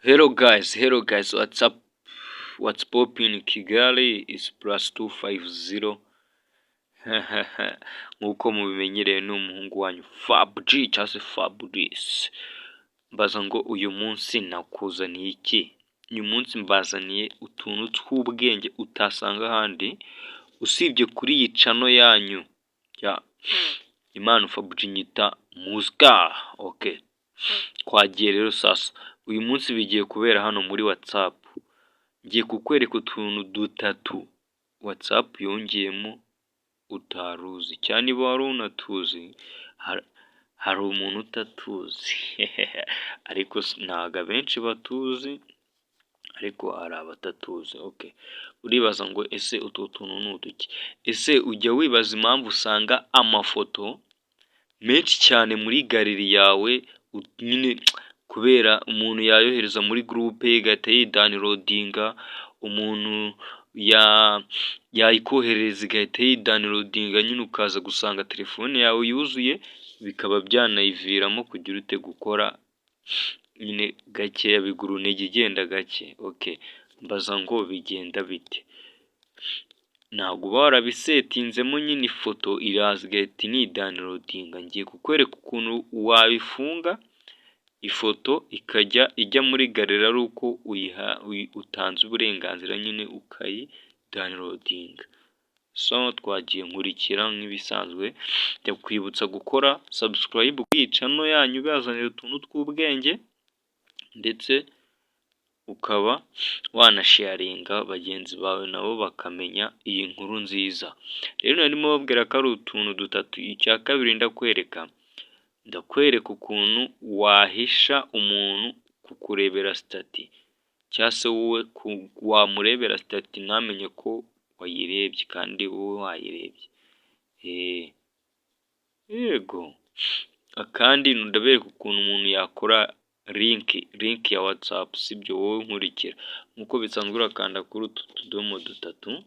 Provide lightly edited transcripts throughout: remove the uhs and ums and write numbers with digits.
Hello guys, what's up? What's poppin Kigali is +250. Nk'uko mubimenyereye, ni umuhungu wanyu Fab G cyangwa se Fabrice. Mbaza ngo uyu munsi nakuzaniye iki? Uyu munsi mbazaniye utuntu tw'ubwenge utasanga ahandi usibye kuri iyi channel yanyu ya Impano Fab G, nyita Muzika. Okay. Twagiye rero sasa. Uyu munsi bigiye kubera hano muri WhatsApp. Ngiye kukwereka utuntu dutatu WhatsApp yongeyemo utari uzi, cyangwa niba wari unatuzi, hari umuntu utatuzi, ariko ntabwo abenshi batuzi, ariko hari abatatuzi. Okay. Uribaza ngo ese utu tuntu ni uduki? Ese ujya wibaza impamvu usanga amafoto menshi cyane muri gallery yawe nyine, kubera umuntu yayohereza muri groupe igahita yidownloadinga, umuntu yayikoherereza igahita yidownloadinga nyine, ukaza gusanga telefone yawe yuzuye, bikaba byanayiviramo kugira ute? Gukora nyine gakeya, bigura intege, igenda gake. Okay, mbaza ngo bigenda bite? Ntabwo uba warabisettinzemo nyine, ifoto iraza igahita inidownloadinga. Ngiye kukwereka ukuntu wabifunga, ifoto ikajya ijya muri gallery ari uko uyiha utanze uburenganzira nyine ukayidownloadinga. So twagiye, nkurikira nk'ibisanzwe, ndakwibutsa gukora subscribe kuri iyi channel yanyu ibazanira utuntu tw'ubwenge, ndetse ukaba wanasharinga bagenzi bawe nabo bakamenya iyi nkuru nziza. Rero narimo mbabwira ko ari utuntu dutatu. Icya kabiri ndakwereka ukuntu wahisha umuntu kukurebera status, cyangwa se wowe wamurebera status ntamenye ko wayirebye kandi wowe wayirebye. Yego, akandi ndabereka ukuntu umuntu yakora link ya WhatsApp, sibyo? Wowe nkurikira nk'uko bisanzwe, urakanda kuri utu tudomo dutatu,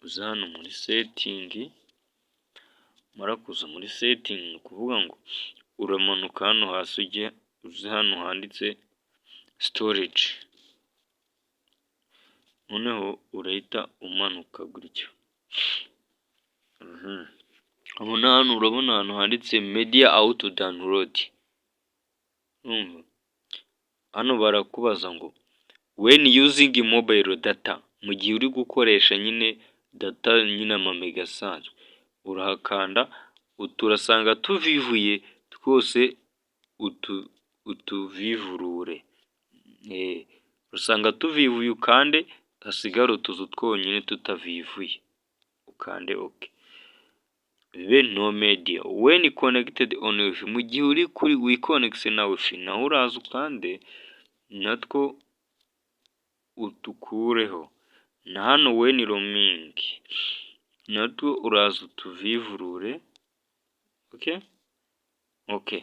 uza hano muri setting, numara kuza muri setting, ni ukuvuga ngo uramanuka hano hasi, ujye uze hano handitse storage, noneho urahita umanuka gutya. Urabona hano, urabona ahantu handitse media auto download. Hano barakubaza ngo when using mobile data, mu gihe uri gukoresha nyine data nyine, amamega asanzwe, urahakanda, turasanga tuvivuye twose, utuvivurure, usanga tuvivuye, ukande hasigare utuzu twonyine tutavivuye, ukande okay. Bibe no media when connected on WiFi, mu gihe uri kuri wiconnectise na WiFi, naho uraza ukande natwo utukureho, na hano when roaming natwo uraza utuvivurure. Okay,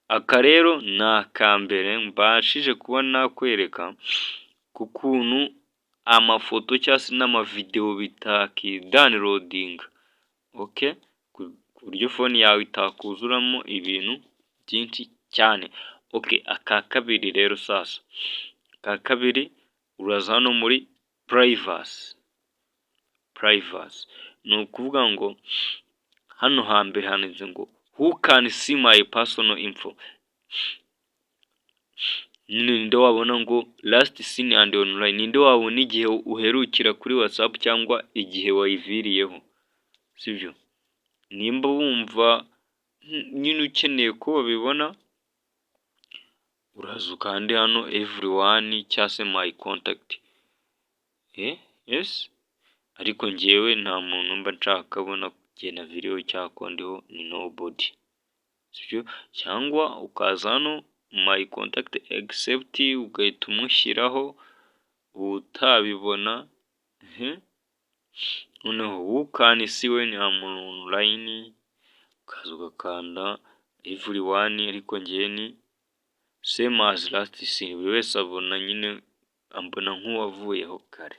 aka rero ni akambere mbashije kuba nakwereka ku kuntu amafoto cyangwa se n'amavidewo bitakidownloadinga, okay, ku buryo phone yawe itakuzuramo ibintu byinshi cyane. Okay, aka kabiri rero sasa, aka kabiri uraza hano muri privacy. Privacy ni ukuvuga ngo hano hambere handitse ngo "Who can see my personal info?" Nyine ninde wabona ngo last seen and online, ninde wabona igihe uherukira kuri WhatsApp cyangwa igihe wayiviriyeho, sibyo? Nimba wumva nyine ukeneye ko babibona, uraza ukande hano everyone cyangwa se my contact. Yes, ariko njyewe nta muntu mba nshaka abona igihe naviriyeho cyangwa ko ndiho, ni nobody, sibyo? Cyangwa ukaza hano my contact except, ugahita umushyiraho utabibona. Noneho who can see when I'm online, ukaza ugakanda everyone, ariko njyewe ni same as last seen, buri wese abona nyine ambona nk'uwavuyeho kare,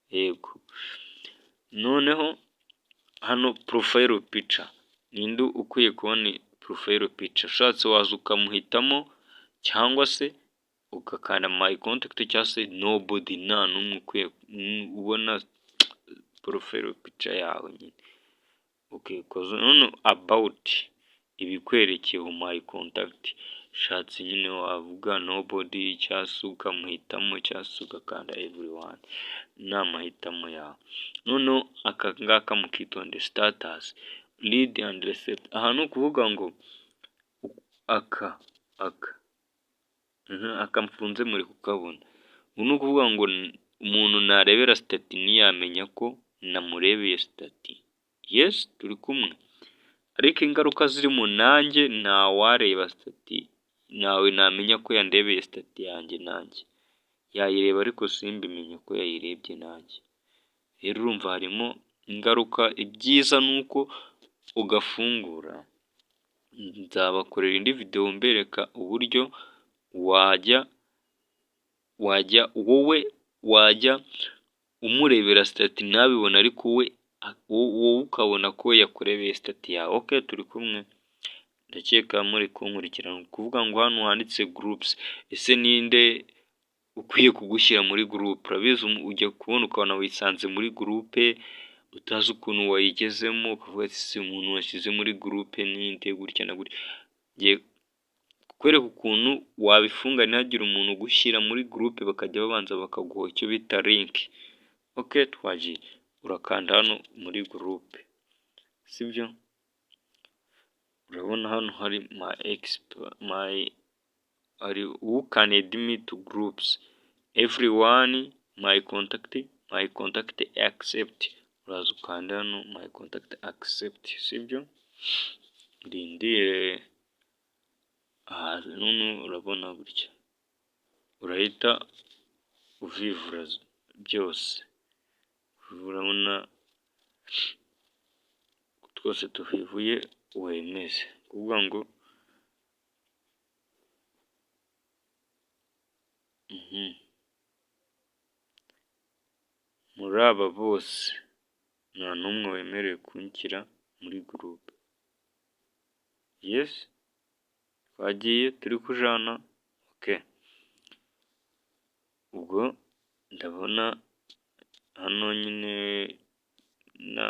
yego. Noneho hano profile picture, ninde ukwiye kubona profile picture? Ushatse waza ukamuhitamo cyangwa se Ugakanda my contact cyangwa se nobody, nta n'umwe ukwiye ubona profile picture yawe nyine. Noneho about, ibikwerekeyeho, my contact, ushatse nyine wavuga nobody cyangwa se ukamuhitamo cyangwa se ugakanda everyone, ni amahitamo yawe. Noneho aka ngaka mukitonde, status read and receipt, aha ni ukuvuga ngo aka mfunze muri kukabona, ubu ni ukuvuga ngo umuntu narebera status ntiyamenya ko namurebeye status. Yes, turi kumwe? Ariko ingaruka zirimo, nanjye ntawareba status, ntawe namenya ko yandebeye status yanjye, nanjye yayireba ariko simbimenye ko yayirebye nanjye. Rero urumva harimo ingaruka, ibyiza ni uko ugafungura. Nzabakorera indi videwo mbereka uburyo wajya wowe wajya umurebera status ntabibone, ariko we wowe ukabona ko yakurebeye status yawe. Okay, turi kumwe? Ndakeka muri kunkurikirana. Ni ukuvuga ngo hano handitse groups, ese ninde ukwiye kugushyira muri group? Urabizi, ujya kubona ukabona wisanze muri group utazi ukuntu wayigezemo, ukavuga ati: "Se umuntu washyize muri group ninde?" Gutya na gutya. Ngiye kukwereka ukuntu wabifunga ntihagire umuntu ugushyira muri group, bakajya babanza bakaguha icyo bita link. Okay, twagiye. Urakanda hano muri group, sibyo? Urabona hano hari my hari who can add me to groups: everyone, my contact, my contact except. Uraza ukanda hano my contact except, sibyo? Ndindire aha. None urabona gutya, urahita uvivura byose, urabona twose tuvivuye, wemeze. Kuvuga ngo muri aba bose nta n'umwe wemerewe kunshyira muri group. Yes, twagiye, turi kujana. Okay, ubwo ndabona hano nyine na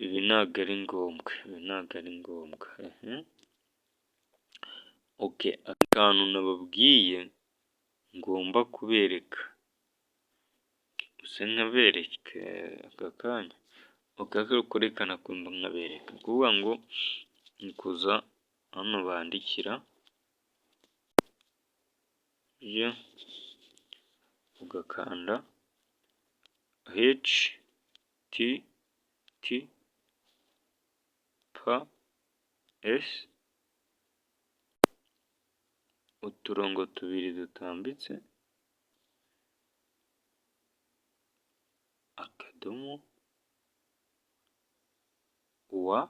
ibi ntabwo ari ngombwa, ibi ntabwo ari ngombwa. Okay, akantu nababwiye ngomba kubereka, ese nkabereke aka kanya? Okay, ariko reka nkabereka. Ni ukuvuga ngo ni kuza hano bandikira, ugakanda https uturongo tubiri dutambitse akadomo wa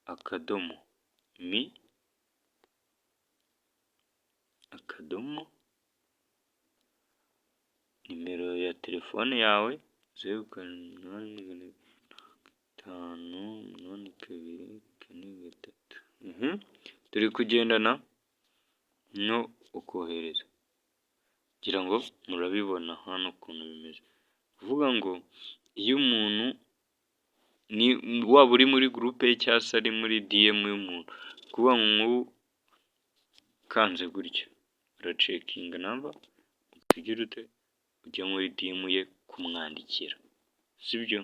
akadomo me akadomo nimero ya telefone yawe, 0 karindwi 8 5 8 2 4 3, turi kugendana no ukohereza, ngira ngo murabibona hano ukuntu bimeze. Kuvuga ngo iyo umuntu waba uri muri group ye cyangwa se ari muri DM y'umuntu, kuvuga ngo nk'ubu ukanze gutya uracheckinga number, ugira ute? Ujya muri DM ye kumwandikira, sibyo?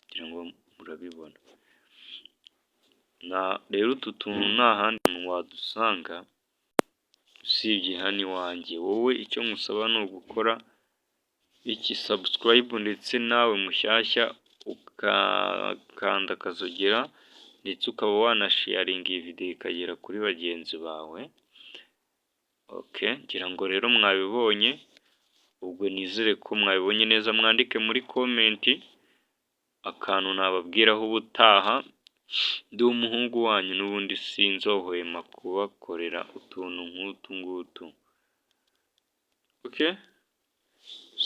Ngira ngo murabibona. Rero utu tuntu nta handi wadusanga usibye hano iwanjye. Wowe icyo nkusaba ni ugukora iki? Subscribe, ndetse nawe mushyashya ukakanda akazogera, ndetse ukaba wanasharinga iyi videwo ikagera kuri bagenzi bawe. Okay, ngira ngo rero mwabibonye, ubwo nizere ko mwabibonye neza, mwandike muri comment akantu nababwiraho ubutaha. Ndi umuhungu wanyu n'ubundi, sinzohwema kubakorera utuntu nk'utu ngutu. Okay,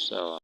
sawa.